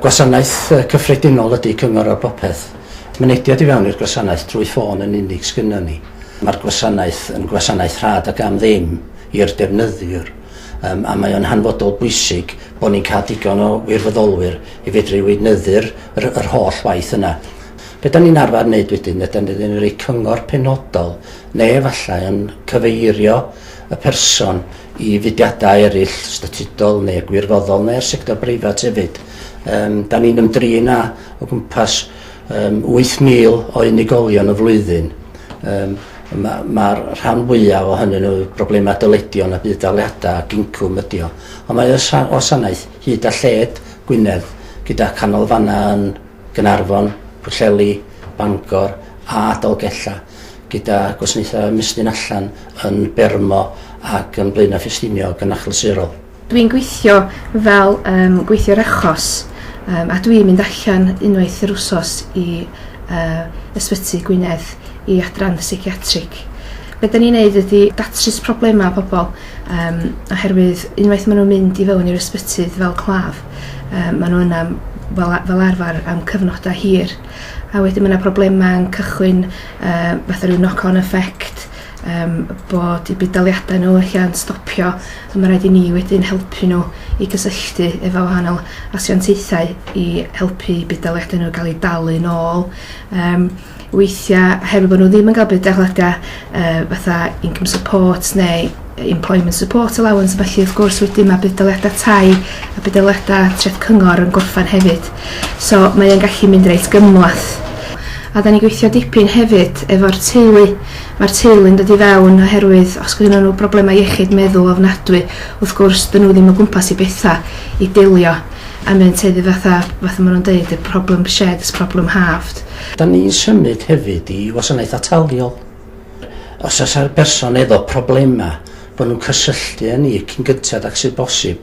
Gwasanaeth cyffredinol ydy Cyngor ar Bopeth. Mynediad i fewn i'r gwasanaeth drwy ffôn yn unig sgynnon ni. Mae'r gwasanaeth yn gwasanaeth rhad ac am ddim i'r defnyddiwr um, a mae o'n hanfodol bwysig bod ni'n cael digon o wirfoddolwyr i fedru weinyddu'r yr, yr holl waith yna. Be da ni'n arfer wneud wedyn, ydy ni'n rhoi cyngor penodol neu efallai yn cyfeirio y person i fudiadau eraill statudol neu gwirfoddol neu'r sector breifat hefyd. Um, da ni'n ymdrin â o gwmpas um, 8,000 o unigolion y flwyddyn. Um, Mae'r ma rhan fwyaf o hynny nhw broblemau dyledion a budd-daliadau ac incwm ydi o. Ond mae wasanaeth hyd a lled Gwynedd gyda canolfannau yn Gaernarfon, Pwllheli, Bangor a Dolgellau gyda gwasanaethau ymestyn allan yn Bermo ac yn Blaenau Ffestiniog yn achlysurol. Dwi'n gweithio fel um, gweithiwr achos um, a dwi'n mynd allan unwaith yr wsos i uh, ysbyty Gwynedd i adran seiciatrig. Be da ni'n neud ydy datrys problemau pobl um, oherwydd unwaith maen nhw'n mynd i fewn i'r ysbyty fel claf, um, maen nhw yna fel, fel arfer am cyfnodau hir. A wedyn mae yna problemau yn cychwyn uh, fatha rhyw knock-on effect, um, bod i budd-daliadau nhw ella'n stopio, a mae rhaid i ni wedyn helpu nhw i gysylltu efo wahanol asiantaethau i helpu budd-daliadau nhw gael eu dalu nôl. Um, weithiau, oherwydd bod nhw ddim yn cael budd-daliadau uh, fatha income support neu employment support allowance felly wrth gwrs wedyn mae budd-daliadau tai a budd-daliadau treth cyngor yn gorffan hefyd. So mae o'n gallu mynd reit gymhleth. A da ni'n gweithio dipyn hefyd efo'r teulu. Mae'r teulu'n dod i fewn oherwydd os gynnon nhw broblemau iechyd meddwl ofnadwy, wrth gwrs dyn nhw ddim o gwmpas i bethau i delio a mae'n tueddu fatha, fatha maen nhw'n deud, y problem shared is problem halved. Da ni'n symud hefyd i wasanaeth ataliol. Os oes ar berson efo problemau, bod nhw'n cysylltu â ni cyn gynted ag sydd bosib.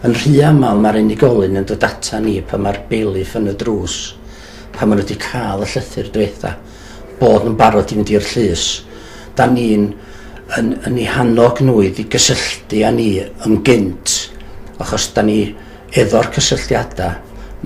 Yn rhy aml mae'r unigolyn yn dod ata ni pan mae'r bailiff yn y drws, pan maen nhw wedi cael y llythyr diwetha, bod nhw'n barod i fynd i'r llys. Da ni'n yn, yn eu hannog nhw i gysylltu â ni yn gynt, achos da ni efo'r cysylltiadau,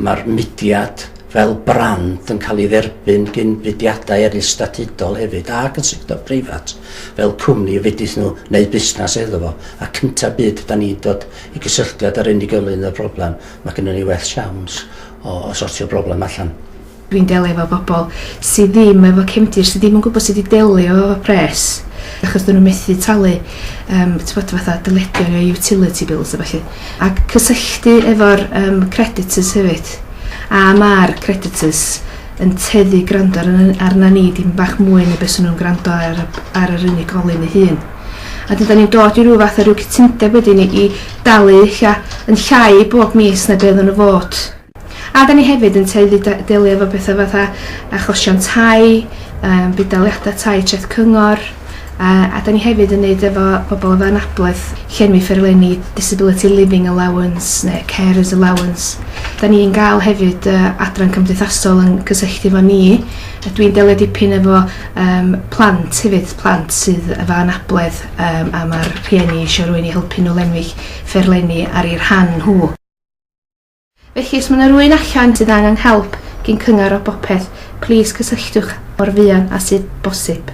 mae'r mudiad fel brand yn cael ei dderbyn gyn fudiadau eraill statudol hefyd ac yn sector preifat fel cwmni y fedrith nhw wneud busnes iddo fo a cynta byd da ni'n dod i gysylltiad â'r unigolyn y broblem mae gennym ni well siawns o, o sortio broblem allan. Dwi'n delio efo bobl sydd ddim efo cefndir, sydd ddim yn gwybod sut i delio efo pres, achos dyn nhw methu talu um, t'bod fatha dyledion neu utility bills a ballu. Ac cysylltu efo'r um, creditors hefyd. A mae'r creditors yn tueddu gwrando ar, arna ni dim bach mwy na beth nhw'n gwrando ar, ar yr unigolyn ei hun. A dyda ni'n dod i ryw fath o ryw cytundeb wedyn i, i dalu ella yn llai bob mis na beth nhw fod. A da ni hefyd yn tueddu delio efo pethau fatha achosion tai, um, budd-daliadau tai treth cyngor, a, a da ni hefyd yn neud efo pobl efo anabledd, llenwi ffurflenni Disability Living Allowance neu Carers Allowance. Da ni'n gael hefyd uh, adran cymdeithasol yn cysylltu efo ni. Dwi'n delio dipyn efo um, plant hefyd, plant sydd efo anabledd um, a mae'r rhieni eisiau rhywun i helpu nhw lenwi ffurflenni ar eu rhan nhw. Felly os ma' 'na rywun allan sydd angen help gin Cyngor ar Bopeth, plîs cysylltwch mor fuan â sydd bosib.